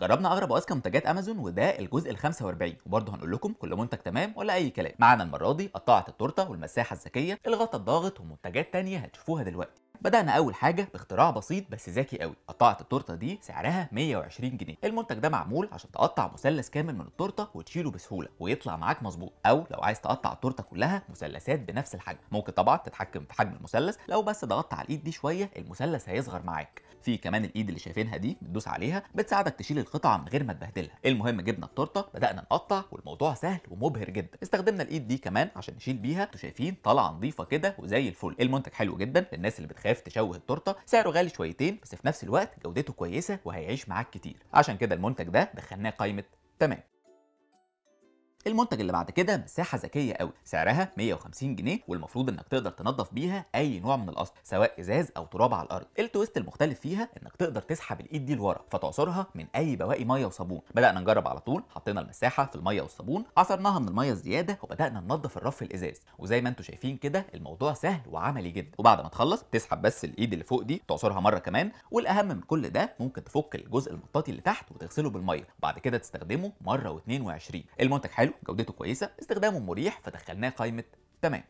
جربنا اغرب واذكى منتجات امازون وده الجزء ال 45، وبرضه هنقول لكم كل منتج تمام ولا اي كلام. معانا المرة دي قطاعه التورتة والمساحة الذكية، الغطا الضاغط، ومنتجات تانية هتشوفوها دلوقتي. بدأنا أول حاجة باختراع بسيط بس ذكي قوي. قطاعة التورتة دي سعرها 120 جنيه. المنتج ده معمول عشان تقطع مثلث كامل من التورتة وتشيله بسهولة ويطلع معاك مظبوط، أو لو عايز تقطع التورتة كلها مثلثات بنفس الحجم. ممكن طبعا تتحكم في حجم المثلث، لو بس ضغطت على الإيد دي شوية المثلث هيصغر معاك. في كمان الإيد اللي شايفينها دي بتدوس عليها بتساعدك تشيل القطعة من غير ما تبهدلها. المهم جبنا التورتة بدأنا نقطع والموضوع سهل ومبهر جدا. استخدمنا الإيد دي كمان عشان نشيل بيها، انتوا شايفين طالعة نظيفة كده وزي الفل. المنتج حلو جدا للناس اللي بتخاف تشوه التورتة، سعره غالي شويتين بس في نفس الوقت جودته كويسة وهيعيش معاك كتير، عشان كده المنتج ده دخلناه قائمة تمام. المنتج اللي بعد كده مساحة ذكية قوي، سعرها 150 جنيه والمفروض انك تقدر تنظف بيها اي نوع من الاسطح سواء ازاز او تراب على الارض. ال twist المختلف فيها انك تقدر تسحب الايد دي لورا فتعصرها من اي بواقي مية وصابون. بدأنا نجرب على طول، حطينا المساحة في المية والصابون، عصرناها من المية الزيادة وبدأنا ننظف الرف الازاز، وزي ما انتم شايفين كده الموضوع سهل وعملي جدا. وبعد ما تخلص تسحب بس الايد اللي فوق دي تعصرها مرة كمان، والاهم من كل ده ممكن تفك الجزء المطاطي اللي تحت وتغسله بالمية وبعد كده تستخدمه مرة و22. المنتج حلو، جودته كويسة، استخدامه مريح، فدخلناه قائمة تمام.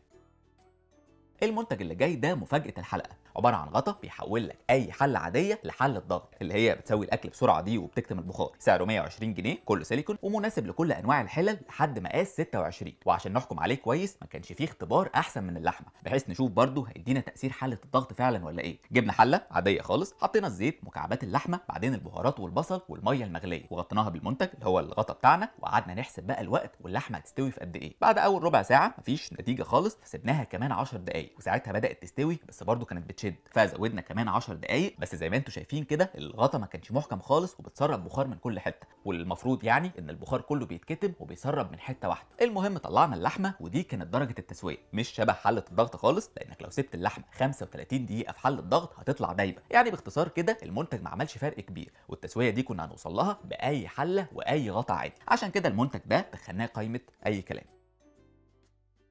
المنتج اللي جاي ده مفاجأة الحلقة، عبارة عن غطا بيحول لك أي حلة عادية لحلة ضغط اللي هي بتسوي الأكل بسرعة دي وبتكتم البخار. سعره 120 جنيه، كله سيليكون ومناسب لكل أنواع الحلل لحد مقاس 26. وعشان نحكم عليه كويس ما كانش فيه اختبار أحسن من اللحمة، بحيث نشوف برده هيدينا تأثير حلة الضغط فعلا ولا إيه. جبنا حلة عادية خالص، حطينا الزيت، مكعبات اللحمة، بعدين البهارات والبصل والمية المغلية، وغطيناها بالمنتج اللي هو الغطا بتاعنا، وقعدنا نحسب بقى الوقت واللحمة هتستوي في قد إيه. بعد أول ربع ساعة مفيش نتيجة خالص، فسيبناها كمان 10 دقايق وساعتها بدأت تستوي بس برضو كانت بتشد، فزودنا كمان 10 دقايق. بس زي ما انتم شايفين كده الغطا ما كانش محكم خالص وبتسرب بخار من كل حتة، والمفروض يعني ان البخار كله بيتكتم وبيسرب من حتة واحدة. المهم طلعنا اللحمة ودي كانت درجه التسوية، مش شبه حله الضغط خالص، لانك لو سبت اللحمة 35 دقيقة في حله الضغط هتطلع دايبه. يعني باختصار كده المنتج ما عملش فرق كبير، والتسويه دي كنا هنوصل لها باي حله واي غطا عادي، عشان كده المنتج ده دخلناه قائمة اي كلام.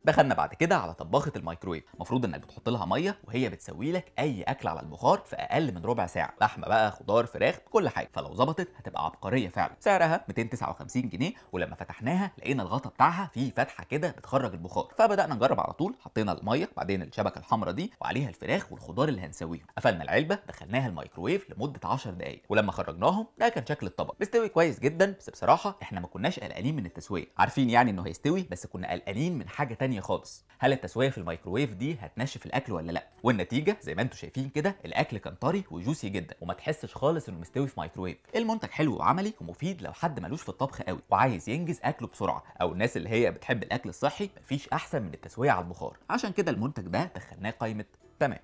دخلنا بعد كده على طباخة الميكرويف، المفروض انك بتحط لها مية وهي بتسوي لك اي اكل على البخار في اقل من ربع ساعة، لحمه بقى، خضار، فراخ، كل حاجة، فلو ظبطت هتبقى عبقرية فعلا. سعرها 259 جنيه، ولما فتحناها لقينا الغطا بتاعها فيه فتحه كده بتخرج البخار، فبدانا نجرب على طول. حطينا المية، بعدين الشبكة الحمراء دي وعليها الفراخ والخضار اللي هنسويهم، قفلنا العلبة، دخلناها الميكرويف لمدة 10 دقائق، ولما خرجناهم ده كان شكل الطبق. مستوي كويس جدا، بس بصراحة احنا ما كناش قلقانين من التسوية، عارفين يعني انه هيستوي، بس كنا قلقانين من حاجة تانية خالص. هل التسوية في الميكروويف دي هتنشف الاكل ولا لا؟ والنتيجة زي ما انتم شايفين كده الاكل كان طري و juicy جدا وما تحسش خالص انه مستوي في مايكروويف. المنتج حلو وعملي ومفيد لو حد ملوش في الطبخ قوي وعايز ينجز اكله بسرعة، او الناس اللي هي بتحب الاكل الصحي، مفيش احسن من التسوية على البخار، عشان كده المنتج ده دخلناه قائمة تمام.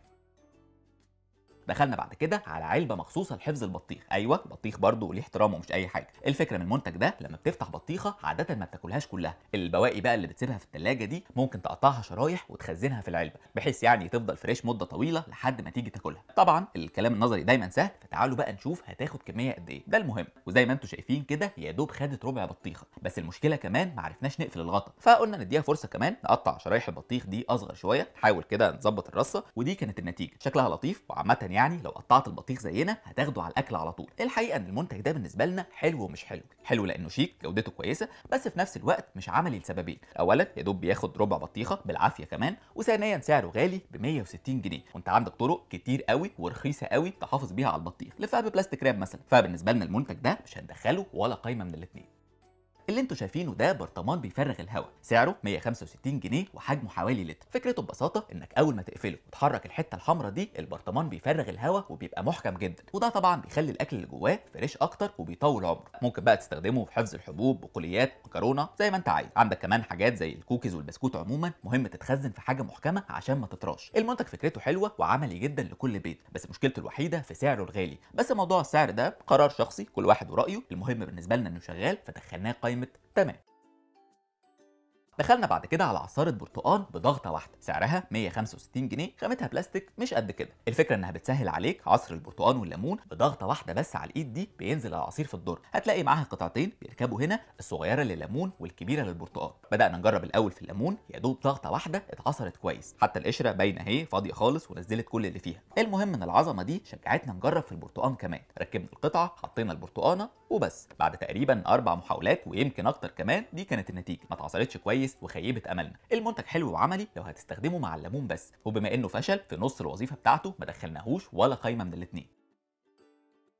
دخلنا بعد كده على علبة مخصوصة لحفظ البطيخ. ايوه البطيخ برضه ليه احترامه مش اي حاجة. الفكرة من المنتج ده لما بتفتح بطيخه عادة ما بتاكلهاش كلها، البواقي بقى اللي بتسيبها في الثلاجة دي ممكن تقطعها شرايح وتخزنها في العلبة بحيث يعني تفضل fresh مده طويلة لحد ما تيجي تاكلها. طبعا الكلام النظري دايما سهل، فتعالوا بقى نشوف هتاخد كمية قد ايه، ده المهم. وزي ما انتم شايفين كده يا دوب خدت ربع بطيخه، بس المشكلة كمان ما عرفناش نقفل الغطا، فقلنا نديها فرصة كمان نقطع شرايح البطيخ دي اصغر شوية، نحاول كده نظبط الرصه، ودي كانت النتيجة. شكلها لطيف، وعامة يعني لو قطعت البطيخ زينا هتاخده على الاكل على طول. الحقيقة ان المنتج ده بالنسبة لنا حلو ومش حلو، حلو لانه شيك، جودته كويسة، بس في نفس الوقت مش عملي لسببين. اولا يا دوب بياخد ربع بطيخه بالعافية كمان، وثانيا سعره غالي ب 160 جنيه، وانت عندك طرق كتير قوي ورخيصه قوي تحافظ بيها على البطيخ، لفها ب plastic wrap مثلا. فبالنسبه لنا المنتج ده مش هندخله ولا قايمة من الاثنين. اللي انتوا شايفينه ده برطمان بيفرغ الهواء، سعره 165 جنيه وحجمه حوالي لتر. فكرته ببساطة انك اول ما تقفله وتحرك الحتة الحمراء دي البرطمان بيفرغ الهواء وبيبقى محكم جدا، وده طبعا بيخلي الاكل اللي جواه fresh اكتر وبيطول عمره. ممكن بقى تستخدمه في حفظ الحبوب، بقوليات، مكرونه، زي ما انت عايز. عندك كمان حاجات زي الكوكيز والبسكوت عموما مهم تتخزن في حاجة محكمة عشان ما تطراش. المنتج فكرته حلوة وعملي جدا لكل بيت، بس مشكلته الوحيدة في سعره الغالي. بس موضوع السعر ده قرار شخصي، كل واحد ورايه، المهم بالنسبة لنا انه شغال، فدخلناه قائمة تمام. دخلنا بعد كده على عصارة برتقان بضغطه واحدة، سعرها 165 جنيه، خامتها بلاستيك مش قد كده. الفكرة انها بتسهل عليك عصر البرتقان والليمون بضغطه واحدة بس على الايد دي، بينزل العصير في الدرج. هتلاقي معاها قطعتين بيركبوا هنا، الصغيرة لليمون والكبيرة للبرتقال. بدانا نجرب الاول في الليمون، يا دوب ضغطه واحدة اتعصرت كويس، حتى القشرة باينة اهي فاضية خالص ونزلت كل اللي فيها. المهم ان العظمة دي شجعتنا نجرب في البرتقان كمان. ركبنا القطعة، حطينا البرتقانه وبس. بعد تقريبا 4 محاولات ويمكن اكتر كمان، دي كانت النتيجة، ما اتعصرتش كويس وخيبت املنا. المنتج حلو وعملي لو هتستخدمه مع الليمون بس، وبما انه فشل في نص الوظيفة بتاعته ما دخلناهوش ولا قايمة من الاثنين.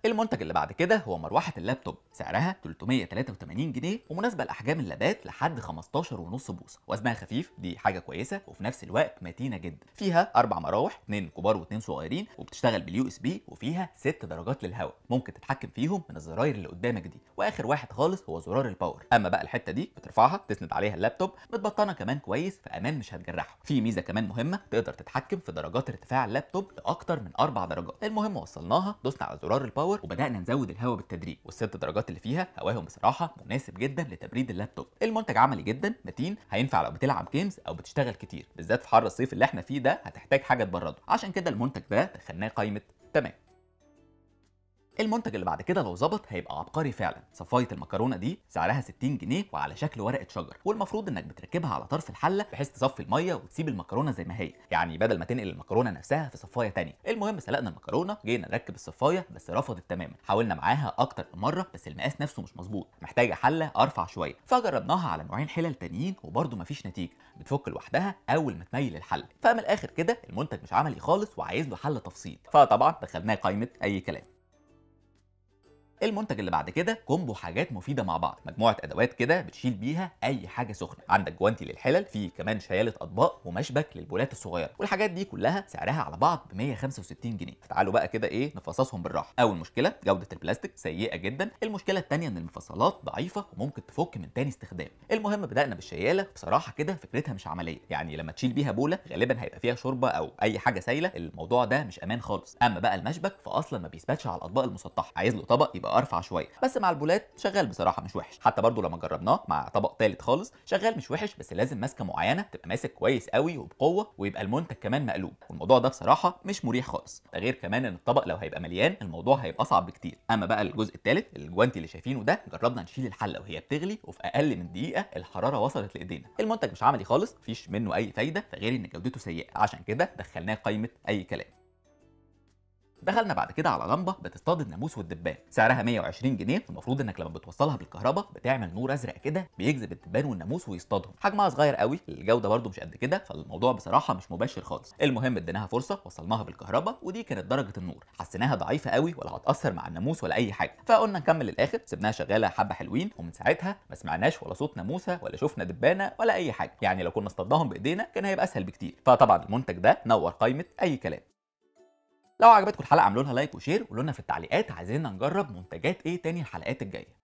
المنتج اللي بعد كده هو مروحة اللابتوب، سعرها 383 جنيه ومناسبة لأحجام اللابات لحد 15.5 بوصة، وزنها خفيف دي حاجة كويسة، وفي نفس الوقت متينة جدا. فيها 4 مراوح، 2 كبار و2 صغيرين، وبتشتغل بال USB، وفيها 6 درجات للهواء ممكن تتحكم فيهم من الزراير اللي قدامك دي، واخر واحد خالص هو زرار ال power. اما بقى الحتة دي بترفعها تسند عليها اللابتوب، متبطنة كمان كويس فامان مش هتجرحه. في ميزة كمان مهمة، تقدر تتحكم في درجات ارتفاع اللابتوب لأكتر من 4 درجات. المهم وصلناها، دوسنا على زرار ال power وبدأنا نزود الهواء بالتدريج، والست درجات اللي فيها هواهم بصراحة مناسب جدا لتبريد اللابتوب. المنتج عملي جدا متين، هينفع لو بتلعب games او بتشتغل كتير، بالذات في حر الصيف اللي احنا فيه ده هتحتاج حاجة تبرده، عشان كده المنتج ده دخلناه قائمة تمام. المنتج اللي بعد كده لو ظبط هيبقى عبقري فعلا. صفايه المكرونه دي سعرها 60 جنيه وعلى شكل ورقة شجر، والمفروض انك بتركبها على طرف الحلة بحيث تصفي المية وتسيب المكرونه زي ما هي، يعني بدل ما تنقل المكرونه نفسها في صفايه ثانية. المهم سلقنا المكرونه، جينا نركب الصفايه بس رفضت تماما، حاولنا معاها اكتر من مرة بس المقاس نفسه مش مظبوط، محتاجه حله ارفع شوية، فجربناها على نوعين حلل تانيين وبرده مفيش نتيجة، بتفك لوحدها اول ما تميل الحلة. فمن الاخر كده المنتج مش عملي خالص وعايز له حل تفصيل، فطبعا دخلناه قائمة اي كلام. المنتج اللي بعد كده combo حاجات مفيدة مع بعض، مجموعة ادوات كده بتشيل بيها اي حاجة سخنة، عندك جوانتي للحلل، في كمان شياله اطباق ومشبك للبولات الصغيرة، والحاجات دي كلها سعرها على بعض ب 165 جنيه. فتعالوا بقى كده ايه نفصصهم بالراحة. اول مشكلة جوده البلاستيك سيئه جدا، المشكلة الثانية ان المفصلات ضعيفة وممكن تفك من تاني استخدام. المهم بدانا بالشياله، بصراحة كده فكرتها مش عملية، يعني لما تشيل بيها بوله غالبا هيبقى فيها شوربة او اي حاجة سايله، الموضوع ده مش امان خالص. اما بقى المشبك فاصلا ما بيثبتش على الاطباق المسطحه، عايز له طبق يبقى ارفع شوية، بس مع البولات شغال بصراحة مش وحش. حتى برضو لما جربناه مع طبق ثالث خالص شغال مش وحش، بس لازم ماسكه معينة تبقى ماسك كويس قوي وبقوة، ويبقى المنتج كمان مقلوب، والموضوع ده بصراحة مش مريح خالص. ده غير كمان ان الطبق لو هيبقى مليان الموضوع هيبقى اصعب بكتير. اما بقى الجزء الثالث الجوانتي اللي شايفينه ده، جربنا نشيل الحلة وهي بتغلي، وفي اقل من دقيقة الحرارة وصلت لايدينا. المنتج مش عملي خالص، مفيش منه اي فايده، غير ان جودته سيئه، عشان كده دخلناه قائمة اي كلام. دخلنا بعد كده على لمبة بتصطاد الناموس والدبان، سعرها 120 جنيه، المفروض انك لما بتوصلها بالكهرباء بتعمل نور ازرق كده بيجذب الدبان والناموس ويصطادهم. حجمها صغير قوي، الجودة برده مش قد كده، فالموضوع بصراحة مش مباشر خالص. المهم اديناها فرصة، وصلناها بالكهرباء ودي كانت درجه النور، حسيناها ضعيفة قوي ولا هتاثر مع الناموس ولا اي حاجة، فقلنا نكمل للاخر. سيبناها شغالة حبه حلوين، ومن ساعتها ما سمعناش ولا صوت ناموسه ولا شفنا دبانه ولا اي حاجة، يعني لو كنا اصطادناهم بايدينا كان هيبقى اسهل بكتير. فطبعا المنتج ده نور قائمة اي كلام. لو عجبتكم الحلقة اعملوا لها like و share، وقولوا لنا في التعليقات عايزيننا نجرب منتجات ايه تاني الحلقات الجاية.